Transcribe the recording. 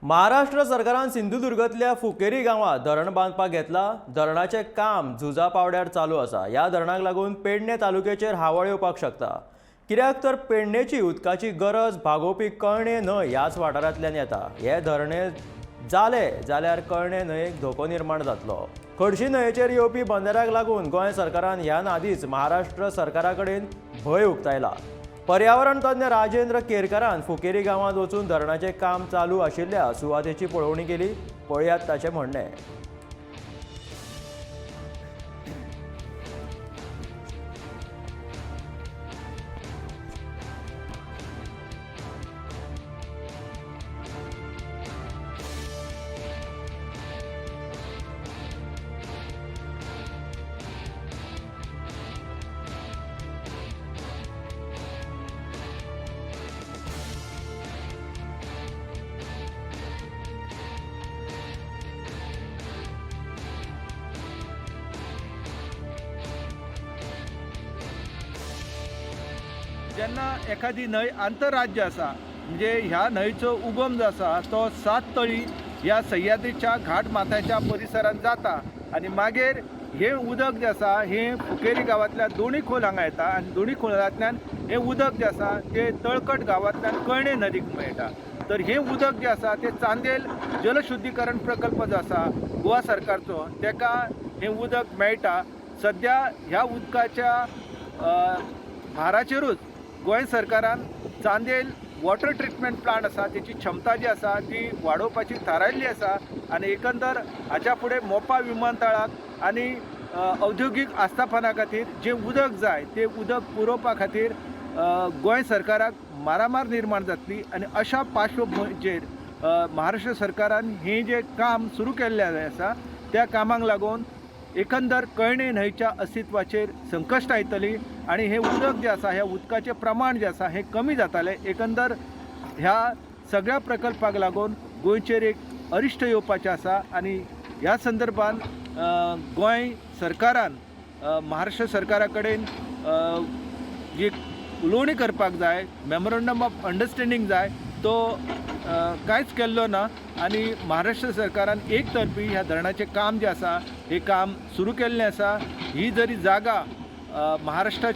महाराष्ट्र सरकारान सिंधुदुर्गांतल्या फुकेरी गांवांत धरण बांदपाक घेतला. धरणाचें काम झुजा पावड्यार चालू आसा. ह्या धरणाक लागून पेडणे तालुक्याचेर हावळ येवपाक शकता, कित्याक तर पेडणेची उदकाची गरज भागोवपी कळणे न्हंय ह्याच वाठारांतल्यान येता. हे धरणे जाले जाल्यार कळणे न्हंयेक धोको निर्माण जातलो. खडशी न्हंयेचेर येवपी बंदराक लागून गोंय सरकारान ह्यान आदींच महाराष्ट्र सरकारा कडेन भंय उक्तायला. पर्यावरण तज्ञ राजेंद्र केरकारान फुकेरी गांवांत वचून धरणाचें काम चालू आशिल्ल्या सुवातेची पळोवणी केली. पळयात ताचें म्हणणें. जेन्ना एखादी न्हंय आंतरराज्य आसा, म्हणजे ह्या न्हंयचो उगम जो आसा तो सात तळी ह्या सह्याद्रीच्या घाट माथ्याच्या परिसरांत जाता आनी मागीर हें उदक जें आसा हें फुकेरी गांवांतल्या दोणी खोल हांगा येता आनी दोणी खोलांतल्यान हें उदक जें आसा तें तळकट गांवांतल्यान कळणे नदीक मेळटा. तर हें उदक जें आसा तें चांदेल जलशुद्धीकरण प्रकल्प जो आसा गोवा सरकारचो, तेका हें उदक मेळटा. सद्या ह्या उदकाच्या भाराचेरूच गोंय सरकारान चांदेल वॉटर ट्रिटमेंट प्लांट आसा तेची क्षमता जी आसा ती वाडोवपाची थारायल्ली आसा आनी एकंदर हाच्या फुडें मोपा विमानतळाक आनी औद्योगीक आस्थापना खातीर जें उदक जाय तें उदक पुरोवपा खातीर गोंय सरकाराक मारामार निर्माण जातली. आनी अशा पार्श्वभुंयेचेर महाराष्ट्र सरकारान हें जें काम सुरू केल्लें आसा त्या कामाक लागून एकंदर कळणे न्हंयच्या अस्तित्वाचेर संकश्ट येतली आनी हें उदक जें आसा ह्या उदकाचें प्रमाण जें आसा हें कमी जातालें. एकंदर ह्या सगळ्या प्रकल्पाक लागून गोंयचेर एक अरिश्ट येवपाचें आसा आनी ह्या संदर्भान गोंय सरकारान महाराष्ट्र सरकारा कडेन जी उलोवणी करपाक जाय, मेमोरंडम ऑफ अंडरस्टँडींग जाय, तो कांयच केल्लो ना आनी महाराष्ट्र सरकारान एक तर्फी ह्या धरणाचें काम जें आसा हें काम सुरू केल्लें आसा. ही जरी जागा महाराष्ट्रा